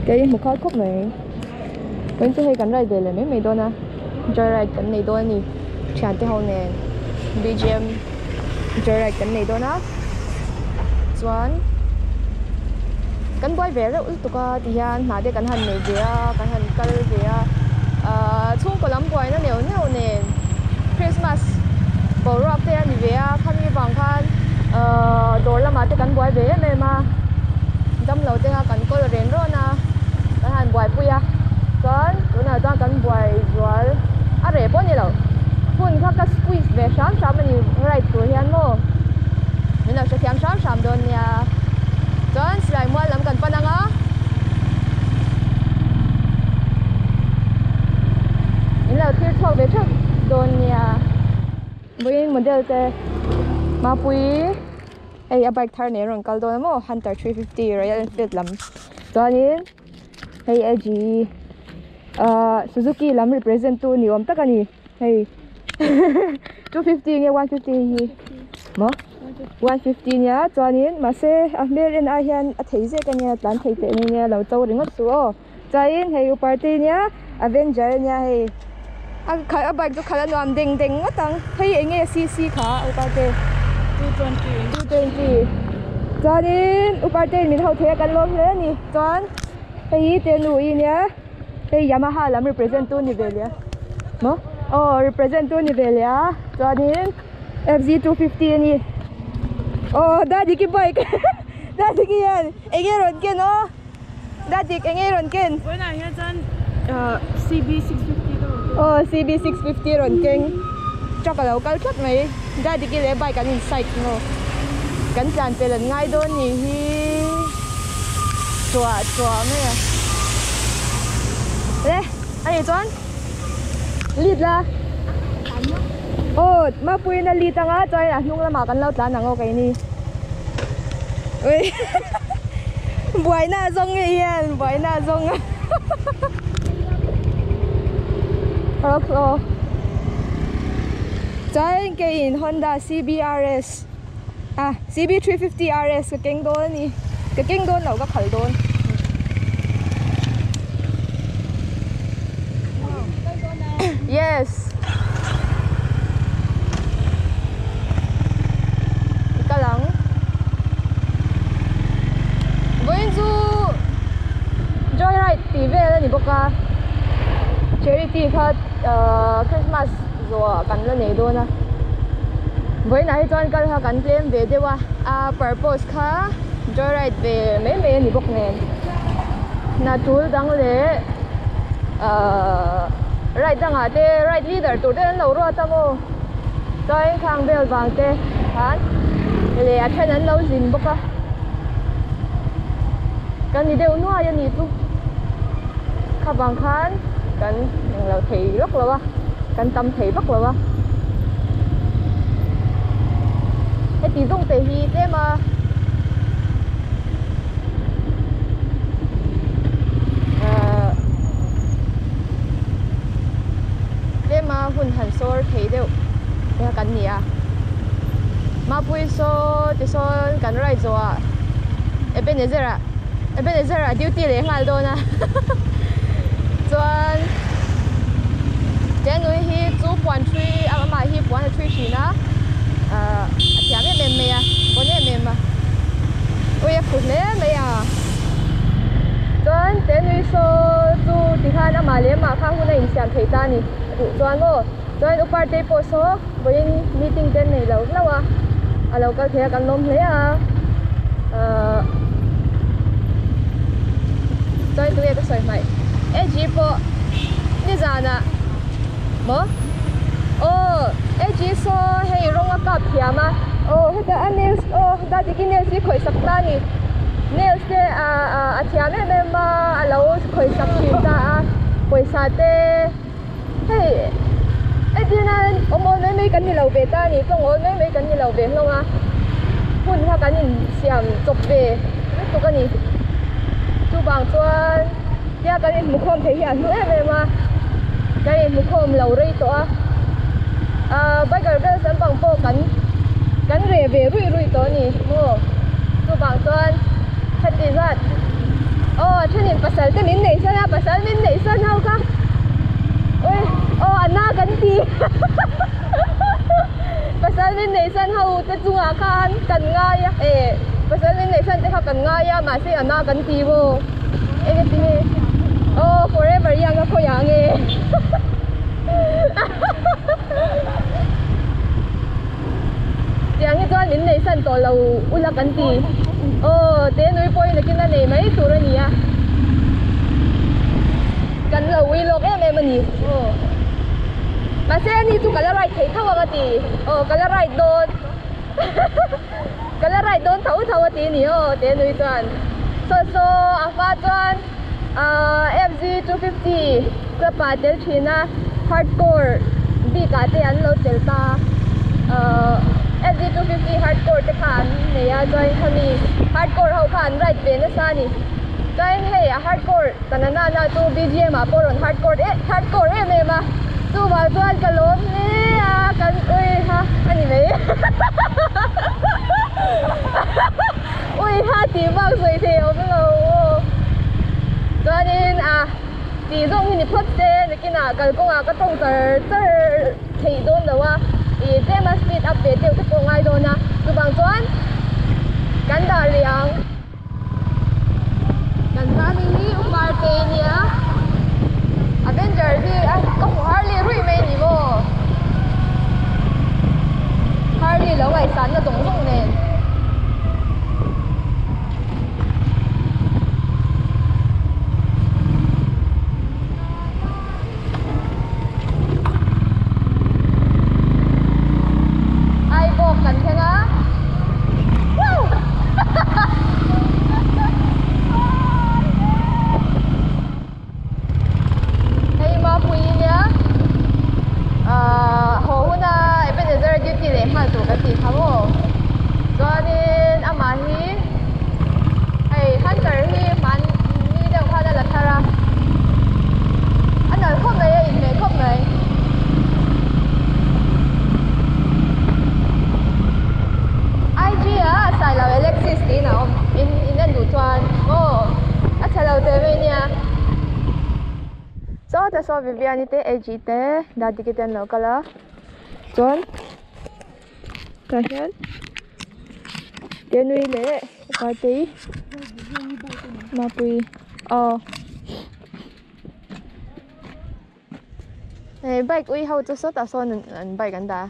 Kei hmu khal khawp mai. Vawiin chu hei kan ride ve leh mai mai dawn a, joy ride kan nei dawn a ni. Thiante ho nen BGM joy ride kan nei dawn a, chuan kan buai ve reuh lutuk a ti hian hna te kan han nei ve a, kan han kal ve a, ahh chhungkaw lam buaina neuh neuh nen Christmas boruak te a ni ve a, khami vang khan ahh dawr lamah te kan buai ve em em a, damlo te kha kan kawl ren rawn a, kan han buaipui a, chuan tunah chuan kan buai zual a reh pawh a ni lo, hun kha ka squeeze ve hram hram a ni ride tur hian maw min lo hrethiam hram hram dawn nia, chuan silai mual lam kan pan ang a. In lo thlir chhuak ve theuh dawn nia. Vawiin model te Mapui hei a bike thar nen a rawn kal dawn a maw Hunter 350 Royal Enfield lam chuanin hei AG ahh Suzuki lam represent tu ni awm tak a ni hei 250 nge 150 hi maw 150 nia chuanin mahse a hmel en ai hian a thei zek a nia tlan thei teh mai nia lo to ringawt suh aw. Chuanin hei u party nia avenger ania hei a khalh a bike chu khalh a nuam deng deng ngawt ang hei eng nge cc kha u parte 220 220 chuanin u parte in min ho thei a kan lawm hle a ni chuan hei hi te nu i nia hei yamaha lam represent tu ni ve leh a maw aw represent tu ni ve leh a chuanin fz 250 a ni aw dadiki bike dadiki hian eng nge rawn ken aw. Dadik eng nge rawn ken? Vawiinah hian chuan CB 650 ka rawn keng. Aw CB 650 rawn keng. Truck a lo kal tlat mai. Dadiki leh bike an in side maw. Kan tlan pel an ngai dawn ni hi. Chuah chuah mai a. Le a nih chuan lead la. Aw Mapuiin a lead anga chuan a hnung lamah kan lo tlan ang aw keini. Ui buaina a zawng nge hian buaina a zawng a chuan keiin Honda CBRS ah CB350RS ka keng dawn a ni ka keng dawn loh ka khalh dawn. Yes. I kal ang. Vawiin chu joyride tih vel a ni bawk a. Charity kha ahh Christmas zawhah kan la nei dawn a. Vawiinah hi chuan kal kha kan tlem ve deuh a. A purpose kha joyride ve mai mai a ni bawk nen. Hna tul dang leh ahh ride dangah te ride leader tur te an lo ruat a maw chuan khang vel vang te khan leh a then an lo zin bawk a kan ni deuh nuai a nih chu kha vang khan kan englo thei lawk lo a kan tam thei vak lo a heti zawng te hi tlem a. Tlema hun han sawr thei deuh te kha kan ni a Mapui saw tisawn kan ride zawh ah Ebenezer ah Ebenezer ah duty leh nghal dawn a chuan Tenui hi chu puan thui amah hi puan a thui thin a ahh a thiam em em mai a bawn em em a ui a phu hle mai a chuan Tenui saw chu tikhan amah leh amah kha hun a insiam thei ta a ni a duh chuan maw chuan u Partei pawh saw vawiin meeting te an nei lo hlauh a a lo kal thei a kan lawm hle a ahh chuan tunge ka sawi hmaih AG pawh nizanah maw aw AG saw hei rawng a kap thiam a aw heta a nails aw Dadiki nails hi khawih sak ta a ni nails te ah ah a thiam em em a a lo khawih sak thin ta a pawisa te hei entir nan awm awl mai mai kan ni lo ve ta a ni tawng awl mai mai kan ni lo ve hlawm a hun kha kan insiam chawp ve lutuk a ni chuvang chuan tia kan inhmukhawm thei hi a hlu em em a kan inhmukhawm lo rei tawh a ahh biker girls lampang pawh kan kan reh ve ruih ruih tawh a ni maw chuvang chuan heti zat. Aw a thenin pasal te min neih san a pasal min neih san ho kha ui aw a na kan ti pasal min neih san ho te chungah khan kan ngai a eh pasal min neih san te kha kan ngai a mahse a na kan ti maw eng ati nge aw forever young a khawiah nge Tiang hi chuan min nei san tawh lo ula kan ti. Aw, te nui pawhin nakin a nei mai tur a ni a. Kan lo ui lawk em em a ni. Aw. Mahse ani chu ka la ride thei tho ang a ti. Aw, ka la ride dawn. Ka la ride dawn tho tho a ti a ni aw, te nui chuan. Saw saw a hma chuan ahh FZ 250 club ah tel thin a, hardcore bik ah te an lo tel ta ahh FZ 250 hardcore te kha an nei a chuan khami hardcore ho kha an ride ve nasa a ni. Chuan hei a hardcore ta na na chu BGM ah pawh rawn hardcore em hardcore em em a chuvang chuan ka lawm hle a kan ui ha a ni mai ui ha tih vak sawi thei a awm lo aw chuanin a tih zawng hi ni phawt se nakinah kalkawngah ka tawng char char theih dawn lo a ih tlem a speed up ve deuh te pawh a ngai dawn a chuvang chuan kan dah rih ang. Kan hmami hi u Marte a nia Avenger hi a ka hmu Harley ruih mai a ni maw Harley lo ngaihsan na zawng zawng nen. Aibawk kan thleng a Hei Mapui nia ahh haw huna Ebenezer duty leh nghal tur kan tih kha maw chuanin amah hi hei Hunter hi hmanni deuh khan a la thar a. A nalh khawp mai a inhmeh khawp mai. IG ah a sai lo Alexis tiin a awm in in en duh chuan aw a chhe lo teh mai nia. Chaw te saw Viviani te AG te Dadiki te an lo kal a chuan tah hian Tenui leh Partei Mapui aw. Hei bike ui ho chu sawtah sawn an bike an dah a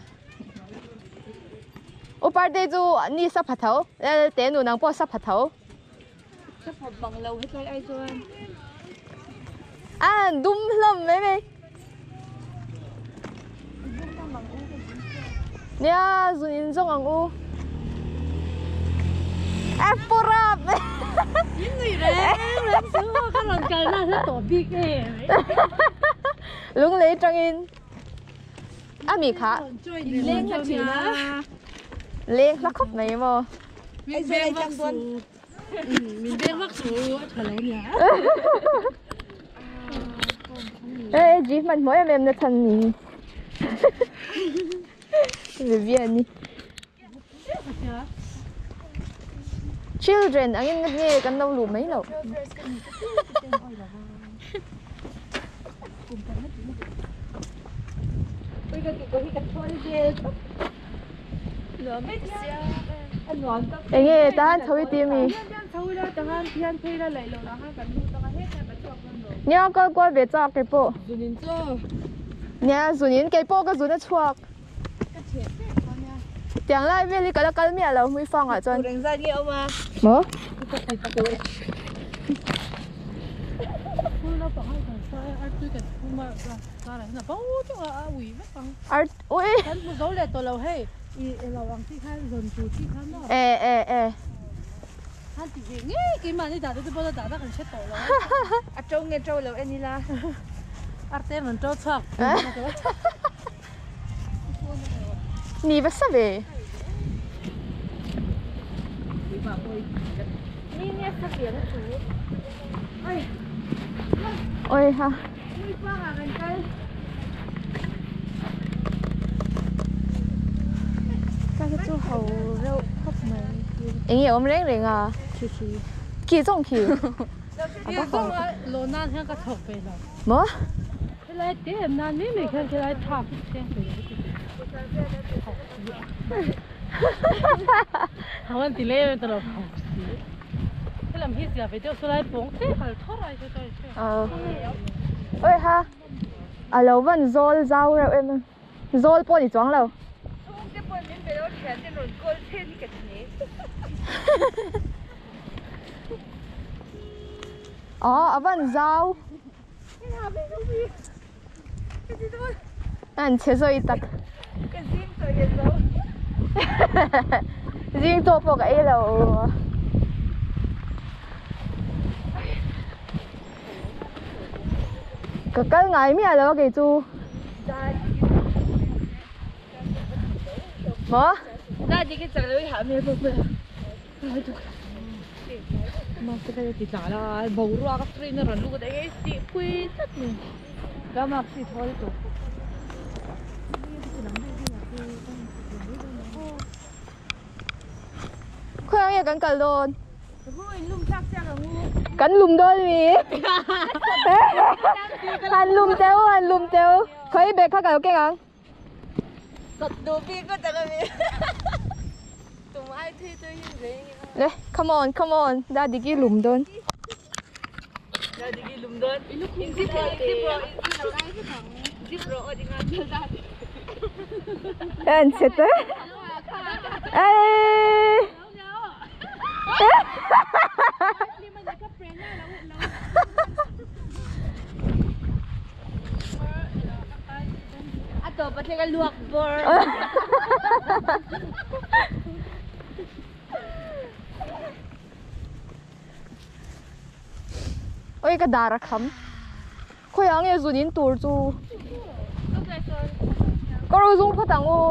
u partei chu ni sa pha tho te nu nang pawh sa pha tho sa pha bang lo hetlai ai chuan a dum hlawm mai mai nia zun in zawng ang u a pur up In nui reng reng chu ka rawn kal na hla tawh bik e. Lung lei tangin a mi kha. Leng hla thin a. Leng hla khawp mai maw. Min veng vak su. Min veng vak su a tha lo nia. E ji hman hmawh em em na chhan ni. Vivian-i. Children angin nga nge kan lo luh mai loh. Enge tahan chho i ti ami? Nia kal kual ve chak keipawh. Nia zunin keipawh ka zun a chhuak. Tiang lai vel hi ka la kal miah lo hmui fang ah chuan. Maw? Art ui. E e e. Ni va sa ve. Oi ha. Ka hi chu ho reuh khawp mai. Eng nge awm reng reng a? Khi khi. Khi zawng khi. A va ho. Lo nan hian ka chhawk ve lo. Maw? Helai te em nan mai mai khian helai tha hi thleng ve lo ti. Hang an ti le em ta lo khau si. Helam hi zia ve deuh saw lai pawng te kal thawr ai saw tai che. Oi ha. A lo van zawl zau reuh em em. Zawl pawh ni chuang lo. Chhungte pawh min pe lo thian ten rawn call chen hi ka hne. Aw a van zau. An chhe zawi tak. Ka zing chaw ei zo. Zing chaw pawh ka ei lo. Ka kal ngai miah lo a kei chu. Maw? Khawiah nge kan kal dawn? Kan lum dawn mi. Han lum teu, han lum teu. Khawi bag kha ka lo keng ang. Le, come on, come on. Dadiki lum dawn. En chhe te. Ei. A tawp a thleng a luak bawr. Oi ka dar a kham. Khawiah nge zun in tur chu? Ka ro zung phawt ang u.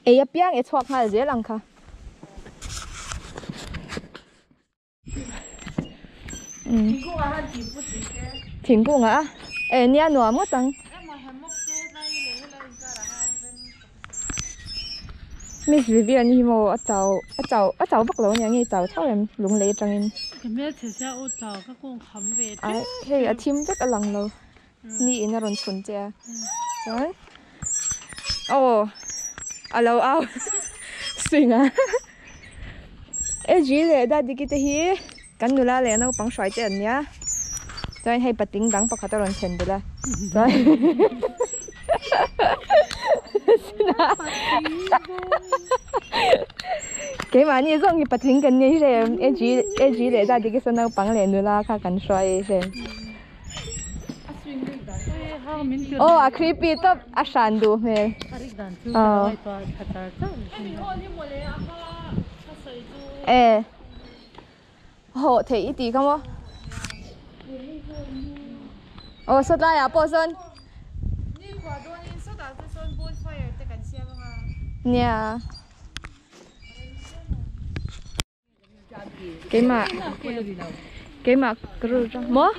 Ei apiang e chhuak nghal zel ang kha. Thingkung ah e nia nuam ngawt ang. Miss Vivian hi maw a chau a chau a chau vak lo ania nge chau chau em lunglei atangin. Ai hei a thim vek a lang lo ni in a rawn chhun che a chuan aw a lo au swing a. AG leh Dadiki te hi kan nula leh naupang hruai te an nia chuan hei patling dang pakhat a rawn thlen belh a chuan keimahni zawng hi patling kan ni hre em AG AG leh Dadiki saw naupang leh nula kha kan hruai hre aw a creepy tawp a hran duh hmel aw e hawh theih i tih kha maw aw sawtlai ah pawh sawn nia. Keimah keimah ka rul tang maw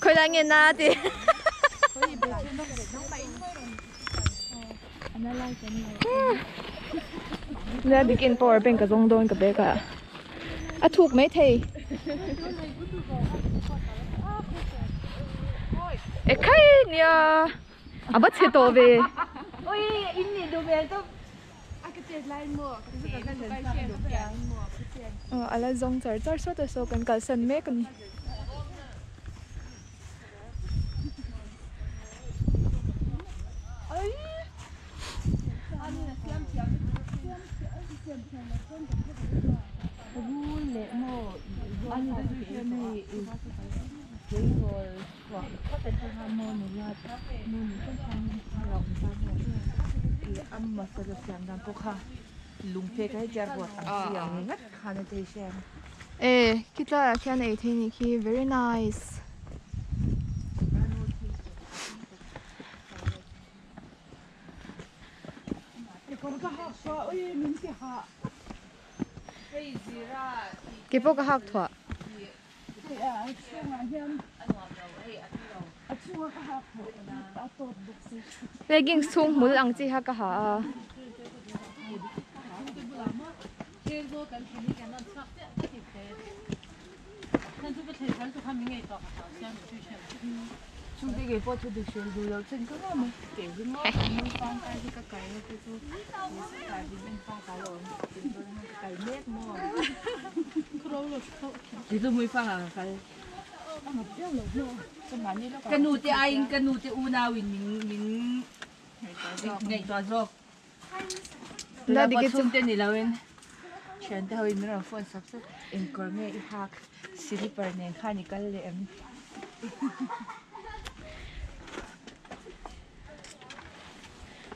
khawi lai nge na ti nia bikin power bank ka zawng dawn ka bag ah a thuk mai thei ekhai nia. A va chhe tawh ve. Aw a la zawng char char sawt a saw kan kalsan mek a ni. E khitlai ah khian ei thei nih khi very nice. Keipawh ka hak thuah. Leggings chhung hmul ang chi kha ka ha a. Ka nu te aiin ka nu te unauin min min ngaihtuah zawk. Tuna pawh chhungte ni loin thiante hoin min rawn phone sap sap engkawr nge i hak slipper nen khan i kal leh em.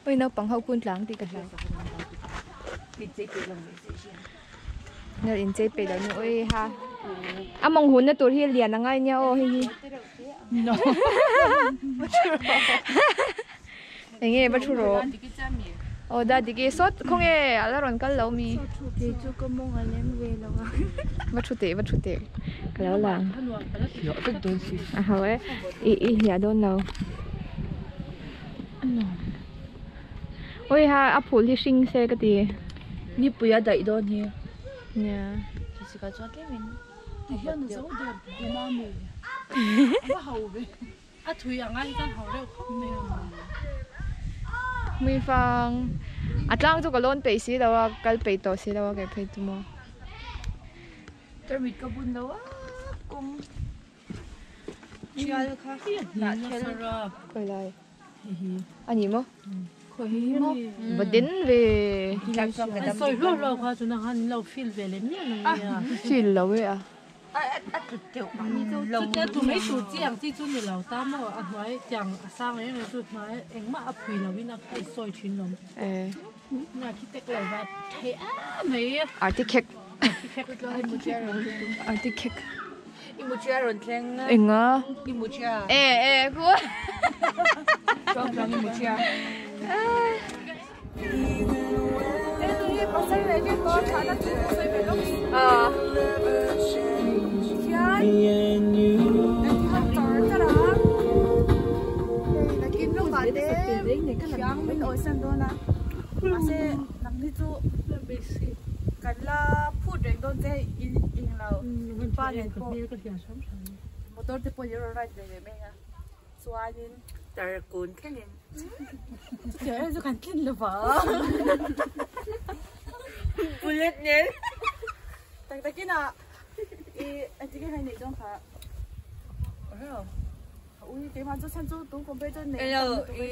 Ui naupang ho kun tlang tih ka hlau. Nal inchei peih loh nu ui ha. A mawng hunna tur hi lian a ngai nia aw hei hi. No. Enge va thu rawh. Aw da diki sawt khawnge a la rawn kal lo mi. Kei chu ka mawng a lem ve lo a. Va thu teh va thu teh ka lo lang. A ho e i i hliah dawn lo. Ui ha a phul hi hring se ka ti. Nipui a daih dawn hi. Nia. Jessica chuan tlem in. Ti hian a zo der der a mi. A va ho ve. A thui ang a hi chuan ho reuh khawp mai a. Hmui fang a tlang chu ka lawn peih si lo a kal peih tawh si lo a kei phei chu maw. Tarmit ka bun lo a kawng thial kha hnah thel. Khawi lai a ni maw? Va den ve. Sawi hluah hluah kha chuna khan in lo feel ve leh miah lo nia. Feel lo e a. A tlu teuh lo. Chutia tlu mai tur chi ang chi chu ni lo ta maw a hnuai tiang a sang reng reng chu hnuai engmah a phui lo in a sawi thin lawm. Nia khi tek lo va thei em mai. Artikhek. Artikhek. I muchia rawn thleng. Enga. I muchia. E e ku. Chuang chuang i muchia. Motor te pawh hi rawn ride ve leh mai a chuanin Tarkun thlengin. Chutiang em chu kan tlin lo va. Bullet nen. Tak takin a i engtin nge kan neih dawn kha. Ui keimah chu chhan chu tun compare chuan neih Hello i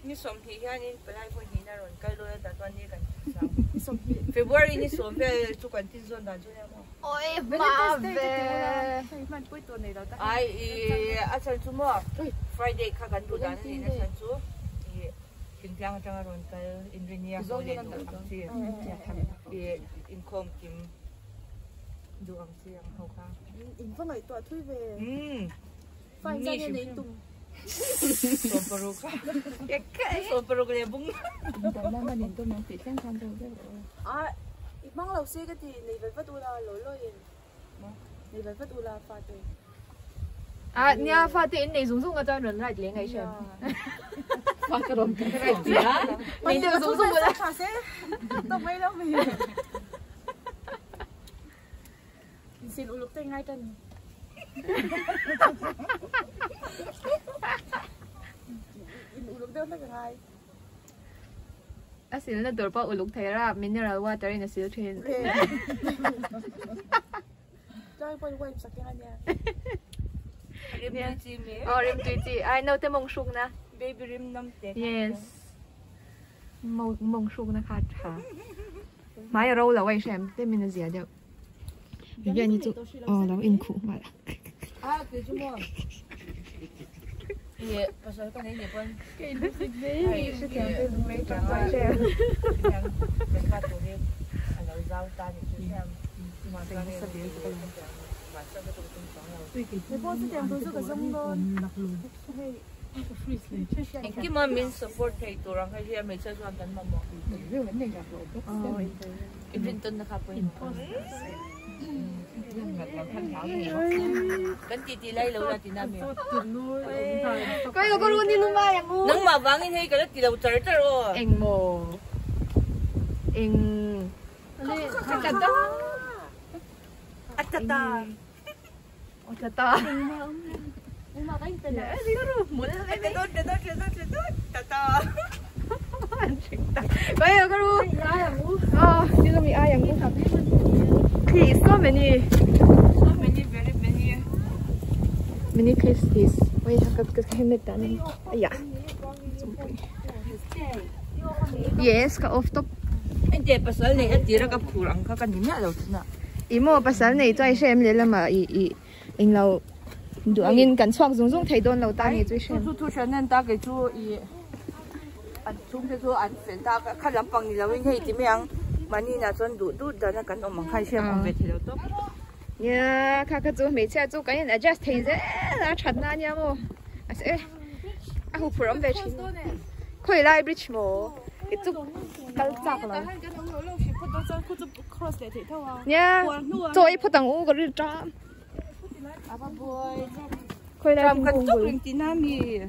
ni sawmhnih hianin palai vawi hnihna rawn kal dawn a tah chuan ni kan sang. Ni sawmhnih. February ni sawm vel chu kan tin zawn dan chu nia maw. Oi hma ve. Ai i a chhan chu maw Friday kha kan duh dan a nih na chhan chu i thingtlang atanga rawn kal inrinia haw leh duh ang chi i inkhawm kim duh ang chi ang ho kha. In va ngaihtuah thui ve. Fine zan hian ei tum. Sawmparuk sawmparuk leh bung. A i hmang lo se ka ti nei vat vat ula lawi lawi in nei vat vat ula fate. A nia fate in nei zung zung a chuan rawn ride leh ngaih hriat. Fate rawn ride chi a. Nei deuh zung zung ula. Tha se tawk mai lo mi. Insil uluk te ngai tan. In uluk deuh hlek a ngai. A silna tur pawh uluk thei ra mineral water in a sil thin. Tlai pawh in wipe sak eng a nia. Rim tui chi mi. Aw rim tui chi. Ai naute mawng hrukna. Baby rim nam te. Yes. Mawng hrukna kha tha. Hmai a ro lo a i hrem tlem in a zia deuh. Vivian hi chu aw lo inkhuh nghal a. A kei chu maw ih pasal ka nei nih pawn ka inhmusit ve hrethiam te zung mai tang chuan hre kan pa tur hi a lo zau ta nih chu hriam He pawh chutiang tur chu ka zawng dawn hei. Engkima min support thei tur ang hei hi a hmeichhia chuan kan mamawh. I rin tawn na kha pawimawh. Kan ti ti lai lo la ti na mi. Koi lo ko ru ni lu mai ang u. Nang ma wangin hei ka la ti lo char char o. Eng mo. Eng. Tata. Atata. Atata. Tata. Koi lo ko ru. Oh, ni lu mi ai ang u. Please, so many. So many, very many. Many kisses. Wait, ka helmet dan. Aya. Yes, ka off top. Ente pasal nei atira ka phur ang kha ka ni mya lo chuna. Imo pasal nei chai shem le lama i i ing lo du angin kan chuak zung zung thei don lo ta ni chui shem. Thu thu shan nan ta ke chu i an chung te chu an fel ta kha lampang ni lo in hei ti meang mani na chon du du da na kan om ang khai shem om ve thi lo to. Ya kha kha chu mei cha chu kan adjust thei ze la that na nia mo. Ase a hu phur om ve thin. Khoi lai bridge mo. Cái chụp kal chak la. Nha, tôi phút tang u cái ri Khoi lai kan chok ring tin na mi.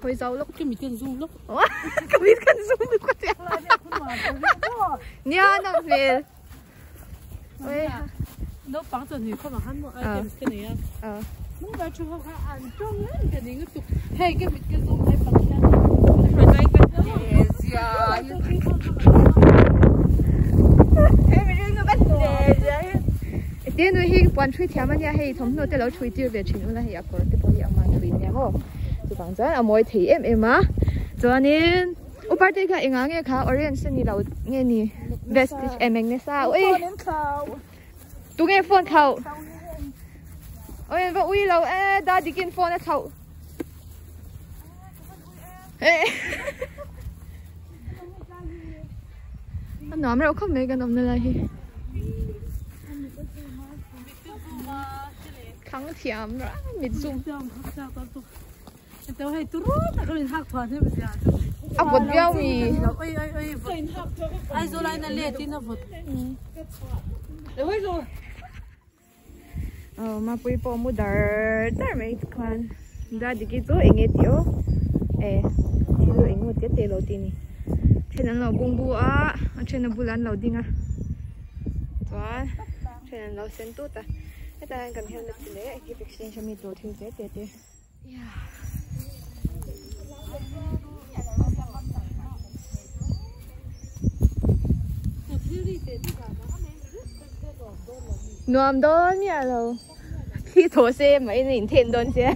Khoi zau lok cái mi kan zoom lok. Cái mi kan zoom lok cái. Nha nó về. Ôi. Nó bằng chân thì không mà hắn một ai cái cái này á. Nó vào chụp họ ăn trong lên cái này cái tục. Hey cái mi kan zoom hay bằng chân. Tiên nuôi hi quan truy thiam ania hei thom no te lo chui tir ve thin ula hei akor te pawh hi ama thui nia maw chuvang chuan a mawi thei em em a chuanin upar te kha enga nge kha orange ani lo nge ni vestige em eng nesa ui tu nge phone khau oi va ui lo e da dikin phone a chau e a nuam reuh khawp mai kan awm na lai hi thắng thiam ra mít zoom à vượt béo mì ai rồi lại là lẹ tin nó vượt ờ mà bùi bò mua đar đar mấy khoan ra đi cái chỗ anh ấy tiêu ê thì lo anh một tiết lo tin trên nó bung bu á trên nó bu lan lo đinh à rồi trên nó sen tốt à cái ta cần helmet để gift exchange mi đồ thiếu thế thế thế. Nuam đó nha lâu khi thổ xe mấy nhìn thiên đón xe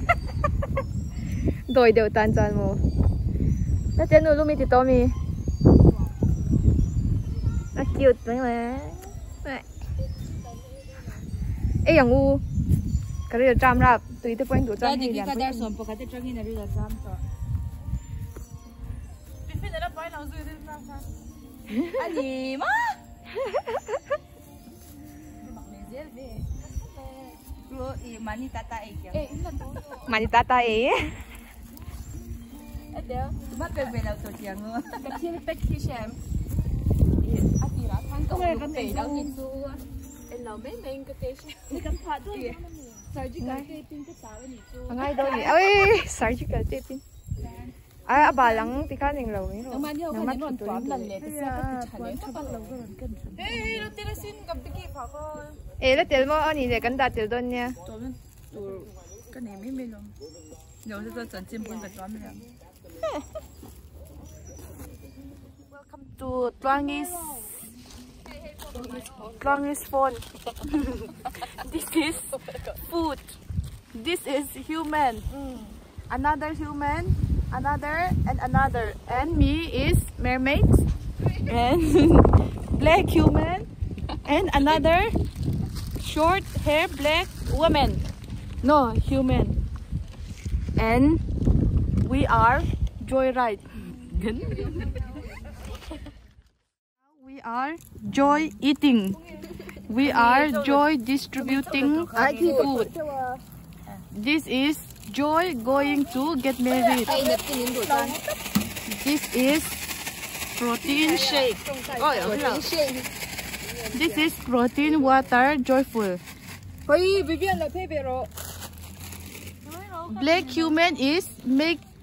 đôi đều tan tan mồ. Nó trên nụ mi thì to mi. Nó cute mấy mà. Ê yang u, cái này là rap, tùy theo point của trăm thì cái này là cái này là trăm to. Anh mà. Mani tata ấy kìa. Mani tata ấy. Bắt về về đầu tổ tiếng nữa. Cái thiên bách khi xem. À thì là thằng cậu lục bể đâu nhìn xuống. Ngay đâu nhỉ? Ôi, surgical taping. À, bà lắng thì cái này lâu mấy rồi. Nó mắt toán lần lệ thì sẽ cái Ê, nó tên là xin gặp cái gì phải không? Ê, nó tên mà anh ấy cái đặt tên đó nha. Cái này mấy mấy luôn. Nhiều thứ tôi chuẩn chim cũng phải toán rồi. Welcome to Tluangi's phone. This is food. This is human. Another human, another and another. And me is mermaid and black human and another short hair black woman. No, human. And we are joyride. We are joy eating. We are joy distributing food. This is joy going to get married. This is protein shake. This is protein water joyful. Hoi, Vivian lo phe ve ro. Black human is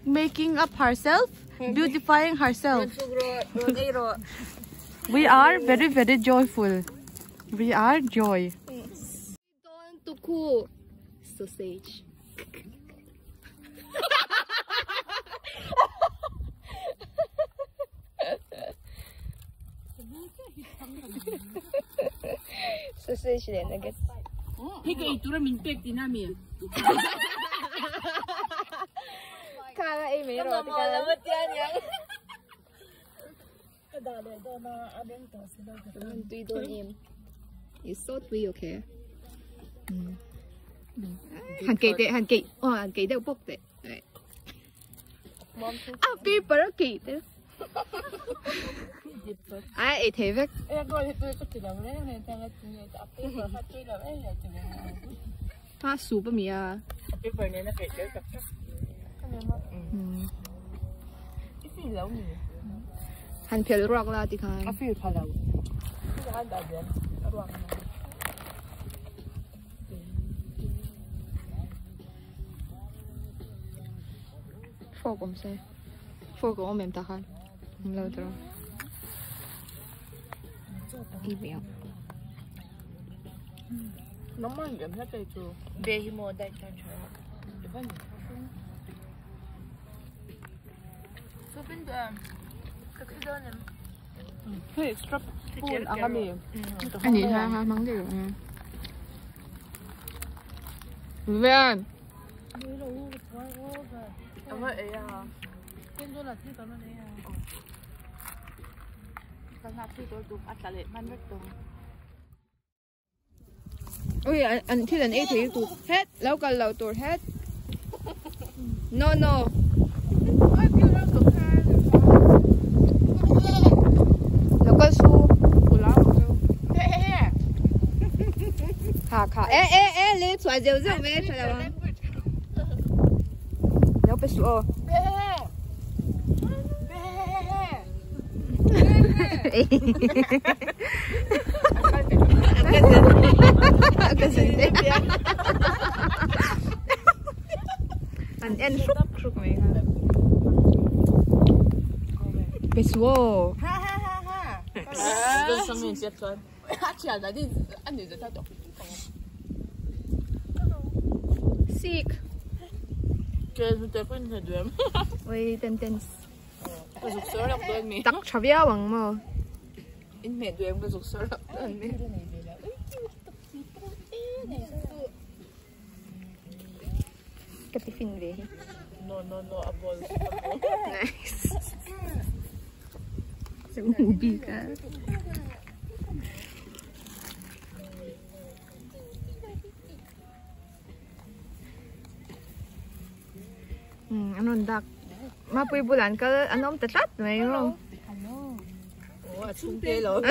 making up herself, beautifying herself. We are very, very joyful. We are joy. Don sausage. Sausage le nuggets. Hige itura min pek tinami. Kala ei me ro kala. Tui don em. It's so tui okay. Hàn kỳ tệ, hàn kỳ, hàn kỳ đều bốc tệ. À, paper kỳ tệ. Ai ấy thế vậy? Ha, soup mi à? Hàn phiền rock la thì khan. Fork om se. Fork om em ta khan. Lâu rồi. Đi béo. Nó mang điểm hết đây chú. Về thì mua đại trang trời. Hey, strap spoon ang kami. Anh gì ha ha mắng gì rồi. Vivian. Ui, anh thi lần ấy thì tụt hết, lâu cần lâu tụt hết. No no. Lâu cần su. Khà khà, ê ê ê, lấy出来就就没出来吗？你别说。Anh en súc súc mấy cái.别说。哈哈哈哈。跟上面接穿。他起来的，你按你的他懂。Sick. Ôi tên tên. Tắc chavia bằng mà. In mẹ đuôi em có dục sơ lắm. Cái tiffin về. No no no, a ball. Nice. Sẽ ngủ bi cả. Ano dak? Mapuy bulan ka ano tatlat may ro. Ủa, xuống tê rồi.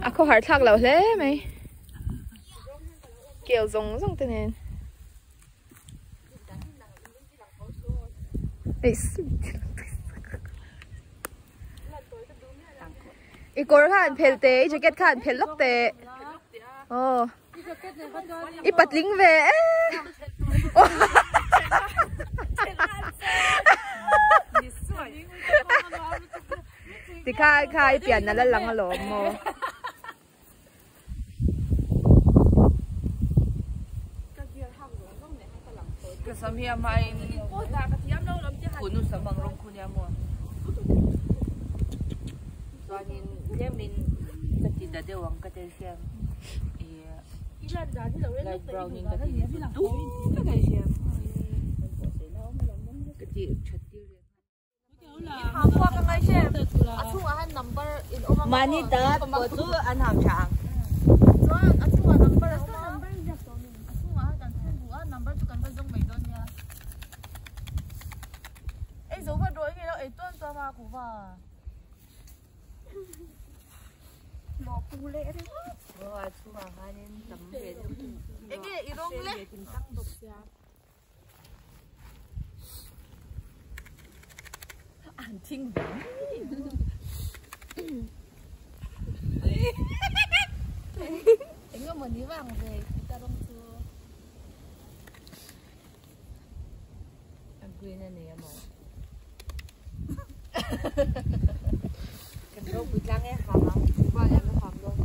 À cô hỏi thắc lâu thế mày kiểu giống giống thế này. I kor khan phel te, i jacket khan phel lok te. Oh. I patling ve. Ti kha kha i pian na la lang alom mo. Light brown in ka ti du ka kai siam ka ti that tir mani ta po chu an ham chang chuan a chungah number a awm a chungah kan thung bu a number chu kan va zawng mai dawn nia ei zo vat rawh enge lo ei tuan tuam a ku va a chungah khanin tam ve deuh enge i rawng le an thing ve enge mawni vang ve ta rawng chu a green a nei amaw kan ropui tlang e ham ang va lian a ham dawn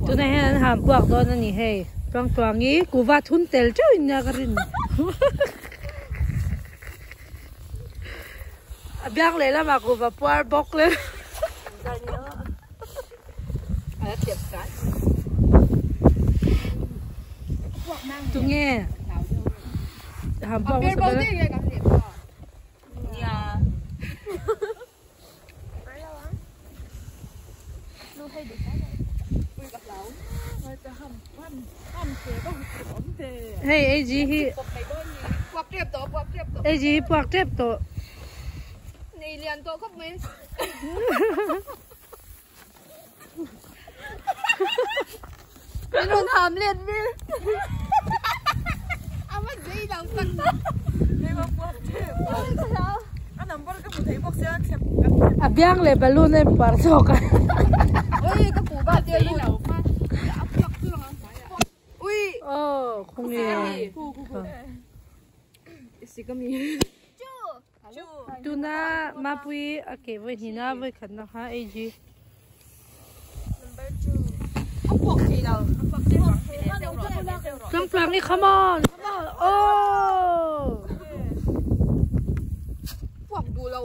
Tunah hian an ham puak dawn a ni hei tuang tuang i kuva thun tel teuh in nia ka rin a biang lehlamah kuva puar bawk le a thiam kai tunge ham puak a hmasa ber nia hei AG hi puak tep tawh puak tep tawh AG hi puak tep tawh nei lian tawh khawp mai min rawn ham let vel a va zei lo tak a number ka hmu thei bawk sia thlep a biang leh balloon a in puar zawk a ui ka kuh va te lut ui aw khawnge tuna mapui a ke vawi hnihna vawi khatna kha AG a puak thei lo tuang tuang i come on come on oh puak duh lo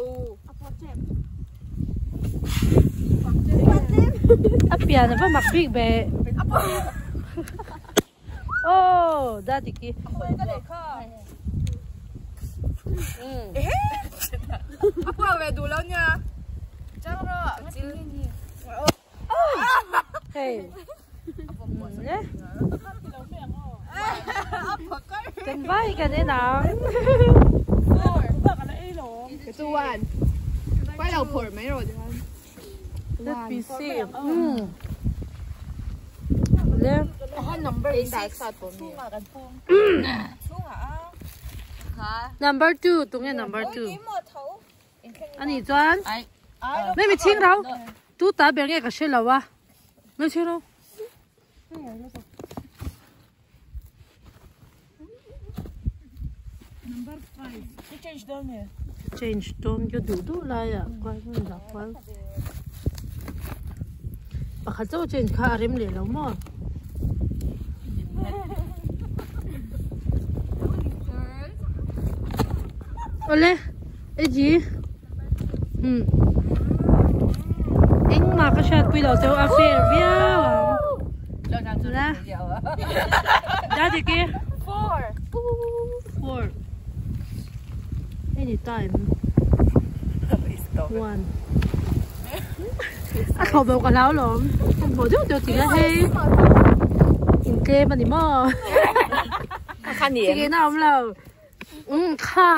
a pian a va mak bik be oh da diki a puak ve duh lo nia chang rawh hei le kan vai kan en ang chuan quay đầu phổi mấy rồi thì let me see le number in dah sat tawh mi number 2 tunge number 2 ani chuan me mi ching rau tu ta ber nge ka hre lo a me ching rau change dawn ka duh duh lai ah khuan hmun dah khuan pakhat chauh change kha a rem leh lo maw awle AG engmah ka hriat pui lo cheu a fair viau ang la dadiki 4 anytime 1 a thawh bo ka hlau lawm bo deuh deuh ting a hei in tlem ani maw tingin a awm lo kha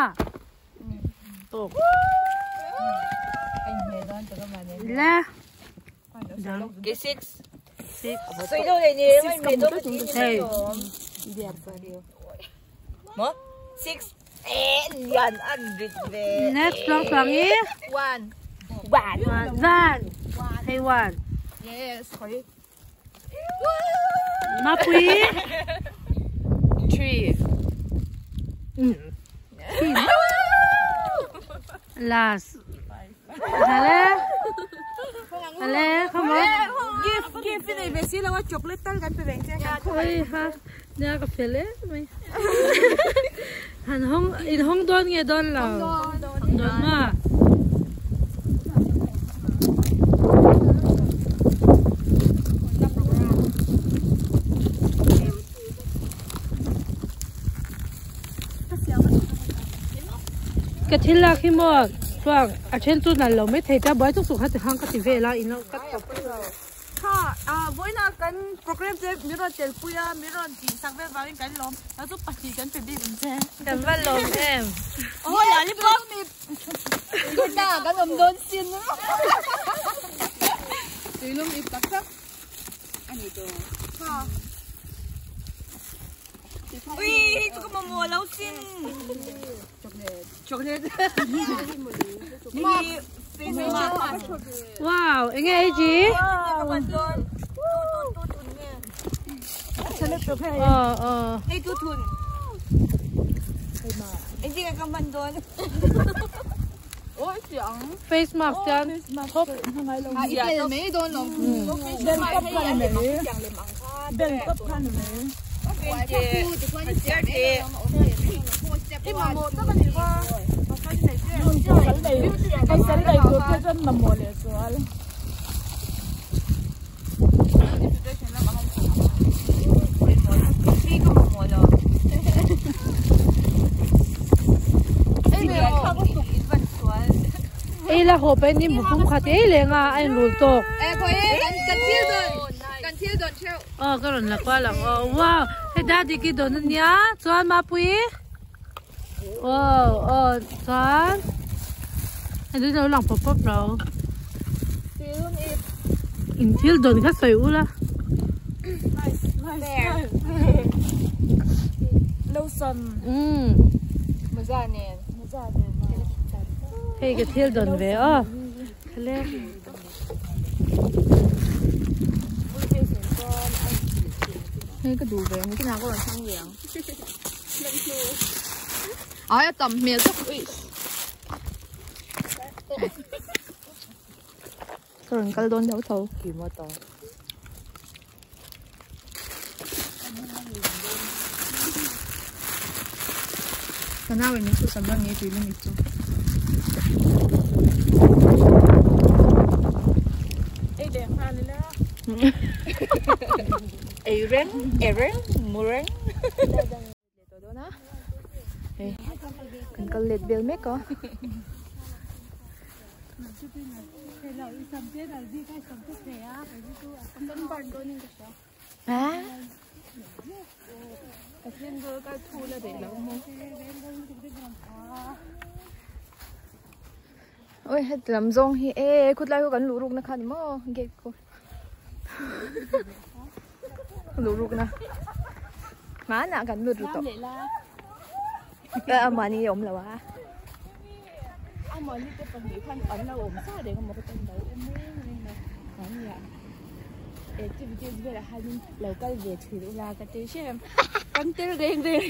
tawk le ke 6 6 soi do le ni mai me do ti hei mo 6 eh lian an rit ve next tuang tuang i 1 1 one hei 1 yes khoi mapui 3 last ale ale come on gift gift nei ve si lo chocolate tal kan pe veng che oi ha nia ka fel e mai han hong in hong don nge don lo don ma Hei ka thil lak hi maw chuan a then chu nal lo mai thei ta buai tuk tuk kha ti khang ka ti vel a in lo cut tawp. Kha a vawiinah kan program te min rawn tel pui a min rawn tih sak vel vangin kan lawm a chu pahnih kan pe bik ang che. Kan va lawm em. Aw lollipop Tuna kan awm dawn sin. Tuilum ip tak tak ani to. Kha. Ui hei chu ka mamawh lo sin. Chocolate. Chocolate. Hei face mask. Wow, enge hei ji? Aw aw. Hei tu thun. Engtin nge ka man dawn? Face mask chuan thawp. A i tel mai dawn lo. Bel kap kha ni mai. Kan lei tur te chuan mamawh leh zual. Ei la haw pahin i mu pum khat ei leng a a inrul tawk. Aw ka rawn la kual ang aw wow hei daddy ki dawn ania chuan mapui aw aw chuan hei lo lang pawp pawp lo in thil dawn kha sawi ula. Hei ka thil dawn ve aw khale. Hei ka duh ve ang kinah ka rawn hmang ve ang. Ai a tam hmel tak ui. Ka rawn kal dawn tho tho. Ka nau in min chhuhsam rang nge tui lamik chu. Ei reng, e reng, mu reng. Hei kan kal let vel mek a. Oi het lam zawng hi e khutlai ho kan luh ruk na kha ni maw gate ko luh ruk na hmanah kan lut ru tawh a mahni a awm lo a. Activities velah hianin lo kal ve thin ula ka ti hrem kan tel reng reng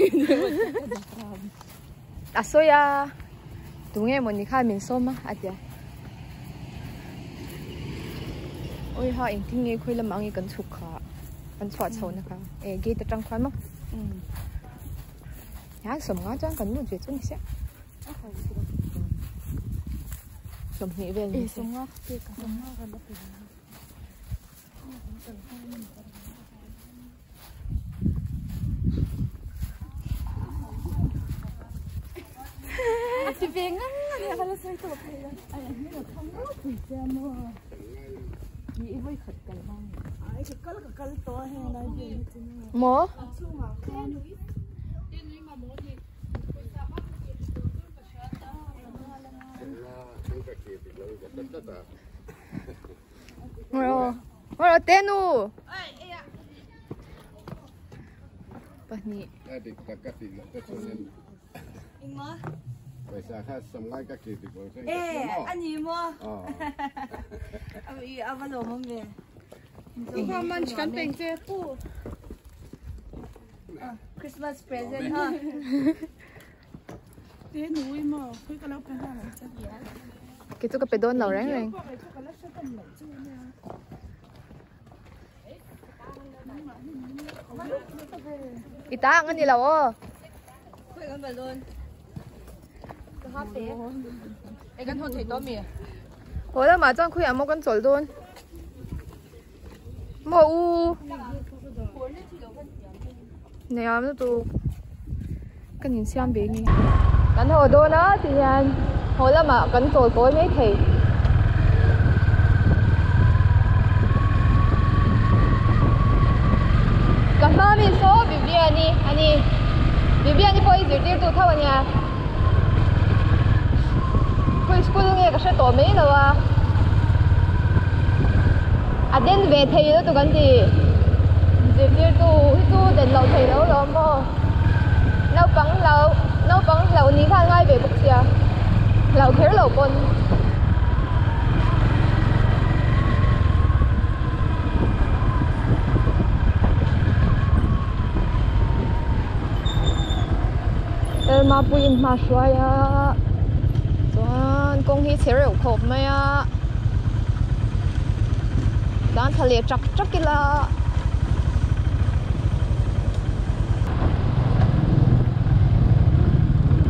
a sawi a tunge mawni khan min sawm a a tia oi ha engtin nge khawi lamah nge kan chhuk kha kan chhuah chho na kha e gate atang khan maw hian sawm nga chuan kan lut ve chu ni sia sawmhnih vel ni se. Maw? Ôi tên nu. Pahnih. E ani maw? A va lawm awm ve. Christmas present ha. Kei chu ka pe dawn lo reng reng. I ta ang ani lo aw. Haw lamah chuan khawiah maw kan chawl dawn. Maw u. Nei am lutuk. Kan insiam ve nge. Kan haw dawn a ti hian haw lamah kan chawl kawi mai thei. Ka hma mi saw Viviani a ni. Viviani pawh hi zirtirtu tho a nia. Khawi school nge ka hre tawh mai lo a. A den ve thei lutuk an ti. Zirtirtu hi chu den loh thei lo lo maw. Naupang hlau naupang hlauh ni khan ngai ve bawk sia. Hlauh kher loh pawn. Elma puiin hma hruai a chuan kawng hi chhe reuh khawp mai a tlan thla leh chak chak ila.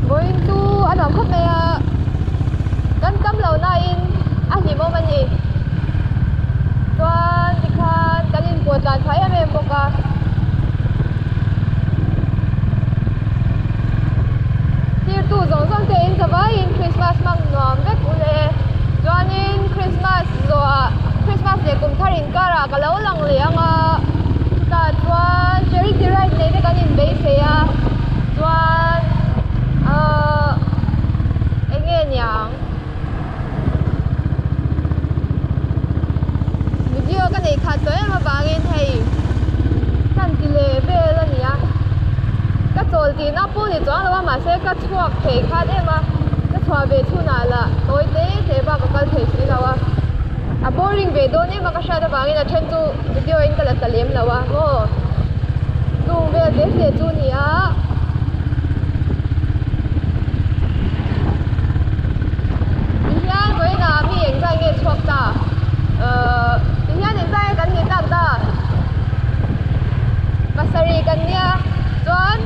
Vawiin chu a nuam khawp mai a kan tam lo nain a hlimawm a ni chuan tikhan kan inpawh tlan tha em em bawk a. Thirtu zawng zawng te in zavaiin Christmas hmang nuam vek u le. Chuanin Christmas zawhah Christmas leh kum thar inkarah ka lo lang leh ang a, chutah chuan charity ride nei te kan inbeisei a, chuan ahh eng nge niang video ka neih khat tawh em avangin hei kan ti leh vel a ni a, ka chawl tihna pawh ni chuang lo a mahse ka chhuak thei khat em a, ka chhuah ve chhunah lah tawi te te bak ka kal thei si lo a, a boring ve dawn em a ka hriat avangin a then chu video in ka la ta lem lo a maw chung vel te te chu a ni a. Tihian vawiinah mi engzai nge chhuak ta? Ahh tihian engzai nge kan nih tak ta? Pasarih kan nia chuan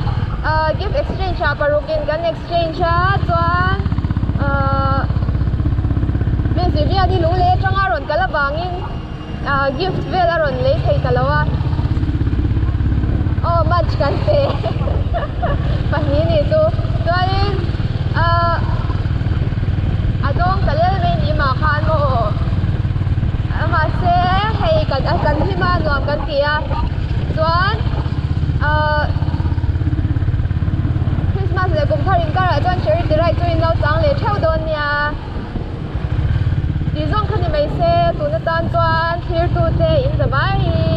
ahh gift exchange ah paruk in kan exchange a chuan ahh mi zirlian hi lung leh atanga rawn kal avangin ahh gift vel a rawn lei thei ta lo a aw match kan pe pahnih nih chu chuanin ahh a dawng ta lel mai ni mah khan maw mahse hei kan kan hlim a nuam kan ti a chuan ahh Christmas leh kum thar inkarah chuan charity ride chu in lo chang leh theuh dawn nia. Tih zawng kha ni mai se, tun atan chuan thirtute in za vaiin.